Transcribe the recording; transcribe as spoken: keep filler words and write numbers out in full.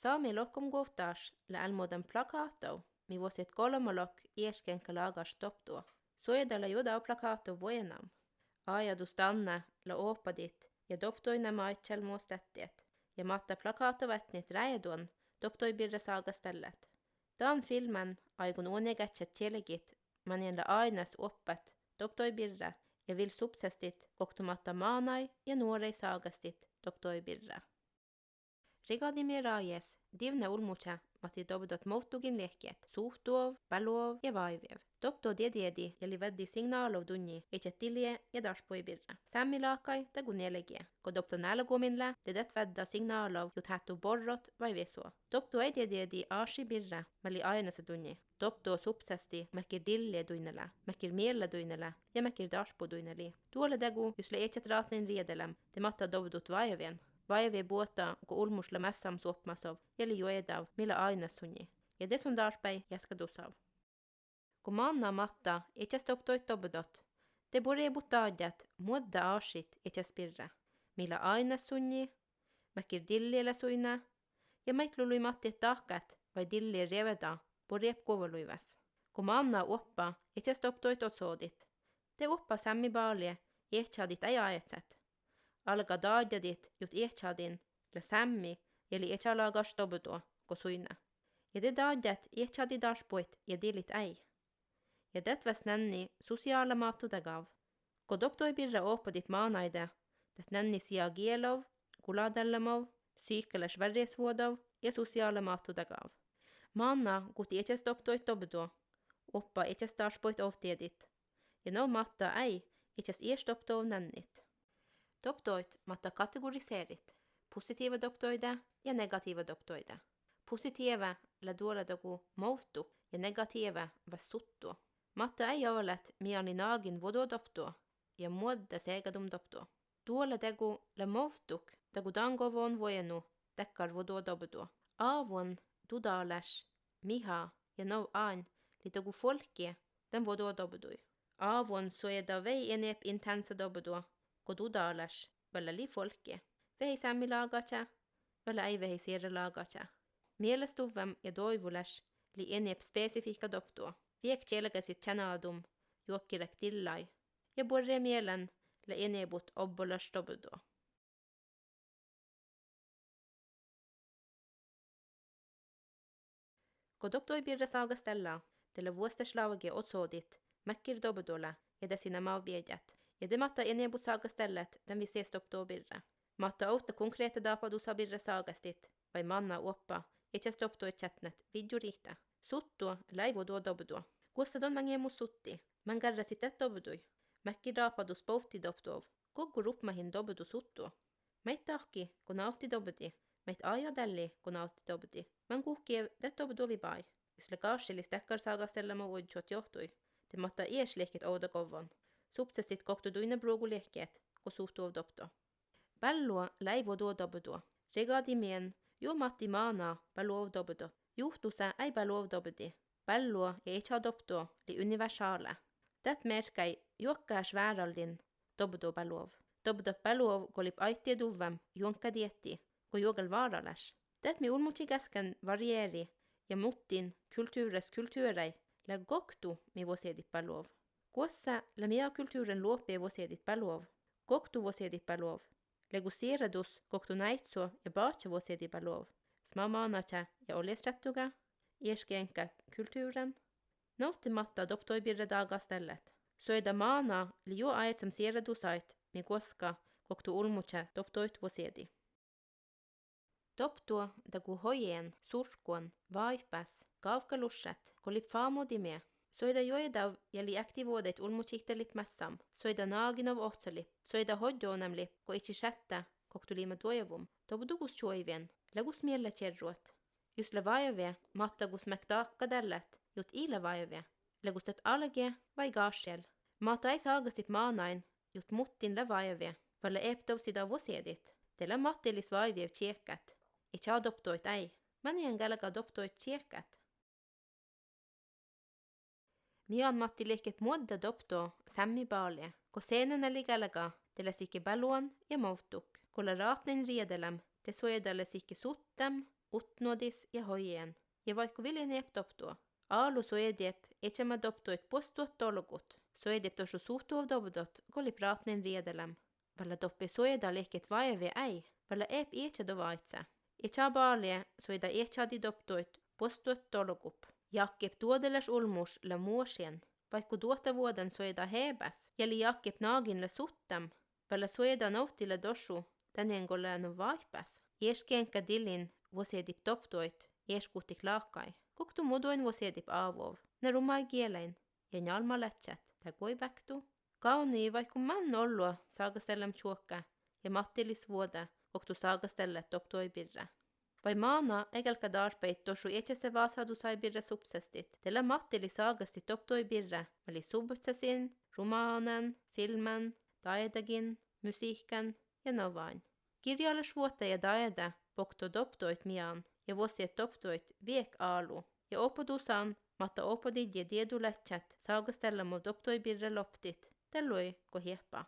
Sámi lohkomguovttáš lea almmodan plakáhtto, mii vosiet golbmalok ieškenkalagaš dopddo. Suojedala juodav plakáhtto vuojenam. Ajadus danne lea ohpadit ja dopddoinna maidjel muostattiet. Ja mátta plakáhttovatnit rájeduon dopddoi birra ságastállet. Dan filmen áigon uonjegadjet jälgit, manjen lea áinnas oppet dopddoi birra ja vil supsestit gokto mátta mánáid ja nuoraid ságastit dopddoi birra. Rigadi mii rájes divne ulmmoja máhttí dobehdot movdduginlehket, suhtuov, báluov ja váiveov. Dopddo diediedi ja lei vaddi signálov dunnji ejjet dilie ja dášpoi birra. Sámmi láhkai dago njellagie. Go dopddon álgomin lea, de det vadda signálov jut háhtu borrot vai veso. Dopddoi diediedi ášši birra malii áinnasa dunnji. Dopddoi supsesti mekkir dilli duinna lea, mekkir miella duinna lea ja mekkir dášpo duinna lei. Duole dago jus lea ejjet ratnain riedelem, de mátta dobehdut váiveen. Váivee buotta go ulmmoš lea massamus oppmasov ja lei juojedav mii lea áinnas sunnji. Ja de son dášpái jaska dusav. Go mánná mátta ejjas dopddoit dobehdot, de buoreebut dájjat muodde áššit ejjas birra, mii lea áinnas sunnji, mekkir dilli lea suinna, ja maiklului máttiet dahkat vai dilli rieveda buoreep guovvoluivas. Go mánná ohppa ejjas dopddoit otsodit, de ohppa sámmi bálie ejjadit ai ájasset. Alga dájjadit jut ejjadin lea sámmi ja lei ejjalagaš dobeddo go suinna. Ja de dájjat ejjadit dášpoit ja dilit ai. Ja det vas nanni sosiála máhtu dagav. Go dopddoi birra ohpadit mánáide, det nanni siagielov, guladallamov, sihkalaš várriesvuodav ja sosiála máhtu dagav. Mánná guhtii ejjas dopddoit dobeddo, ohppa ejjas dášpoit ovttiedit. Ja nu mátta ai ejjas ieš dopddov nannit. Dopddoit mátta kategoriserit: positiiva dopddoide ja negatiiva dopddoide. Positiiva lea duole dago movdduk ja negatiiva vas sutto. Mátta ai alat mianlii nágin vuodo dopddo ja muodde segadum dopddo. Duole dago lea movdduk dago dan govon vuojenu dakkár vuodo dobeddo. Ávon dudalaš, miha ja nu áin lei dago folke dan vuodo dobeddui. Ávon suojeda vehi eneep intensa dobeddo go dudalaš, vel lea lei folke, vehi sámmi lágaja vel lea ai vehi sierra lágaja. Mielastuvvem ja doivolaš lei eneep spesifihka dopddo. Viek jälgasit janaadum juokkilak dillái, ja buorre mielan lea eneebut obbolaš dobeddo. Go dopddoi birra ságastalla, de lea vuosttaš lávge otsodit mekkir dobeddo lea ja de sinna mávbiežat. Ja de mátta eneebut ságastallet dan visses dopddo birra. Mátta ovtta konkrehta dáhpádusa birra ságastit, vai mánná ohppa ejjas dopddoi čatnet vidjorihtta. Sutto lea ai vuodo dobeddo. Gossa don mangemus sutti? Man garrasit det dobeddui? Mekkir dáhpádus bohti dopddov. Goggo rupmahin dobeddo sutto? Mait dahkii go návtti dobedii? Mait ajadallii go návtti dobedii? Man guhkii det dobeddovi bái? Jus lea gášjelis dakkár ságastallama ožžot johtui, de mátta iešlehket ovdagovvon. Supsestit gokto duinna bruogu lehket go suhtuov dopddo. Bálluo lea ai vuodo dobeddo. Rigadi mien juo máttii máná báluov dobeddot. Juhtusa ai báluov dobedii. Bálluo ja ejja dopddo lei universála. Det merkkai juokkaš váraldin dobeddo báluov. Dobeddat báluov golbet aittieduvvem juonka dietti go juogal váralaš. Det mii ulmmoji gaskan varieri ja muttin kulturas kulturai lea gokto mii vosiedit báluov. Gossa lea mii kulturan luoppe vosiedit báluov? Gokto vosiedit báluov? Lea gu sierradus gokto náitso ja báhča vosiedit báluov? Smá mánája ja oljesrattuga? Ieškeanka kulturan? Nu ahte mátta dopddoi birra dágastallet. Suojeda máná lei juo áitsam sierradusaid mii guoska gokto ulmmoja dopddoit vosiedi. Dopddo dago hojen, surkon, váipás, gávkkaluššat golbet fámodimii. Suojeda juoidav ja lei aktivuodaid ulmmožihtalit massam. Suojeda náginov ohccelip. Suojeda hojonemlip go ijji šattai gokto liima duojuvum. Dobeddo gus čuoiven? Lea gus miella čerrot? Jus lea váive, mátta gus mekkadahkadallet jut ii lea váive? Lea gus det alge vai gášjel? Mátta ai ságastit mánáin jut muttin lea váive, vel lea eapdovsida vosiedit? De lea máttelis váiviev čiekkat. Ejja dopddoit ai? Manin galgá dopddoit čiekkat? Mii máttilehket muodde dopddo sámmi bálie. Go senenalii galgá, de lea sihke báluon ja movdduk. Go lea ratnain riedelem, de suojeda lea sihke suttem, utnodis ja hoijen. Ja vaikko viljen eep doptuo, alu suojadiep ejama doptuoit buostuot dolgut. Suojadiep došušuttuo doptuot golip ratnen riedalam. Valla doppe suojadal ehket vaeve ai, valla eep eja dovaitsa. Eja balle suojada ejadi doptuoit buostuot dolgup. Jakkep duodelaš ulmuš lea muošen. Vaikko duohta vuodan suojada hebas, ja lea jakkep nagin lea suttam. Valla suojada novtti lea došu, danengo lea no vaippas. Ieš kenkka dilin vuosidip doptuoit, ieš guhtik lakai. Goktu mudoin vuosidip avov, ne rumai gielain, ja njalma ledjet, de goi bektu. Gaunii vaikko man ollo sagastellam čuokka, ja mattilis vuoda, goktu sagastellat doptuoi birra. Vai mana egalka dárpeit došu ejase vasadu sai birra supsestit, de lea mattilis sagastit doptuoi birra, mali subotsasin, rumanan, filman, dajedagin, musihkan, ja no vaan. Girjalaš vuohta ja dajeda bokto doptuoit mian, ja vuosiet doptuoit viek alu. Ja ohppodusan, matta ohppodit ja diedu ledjet, sagastellamo doptuoi birra loptit, de loi go hieppe.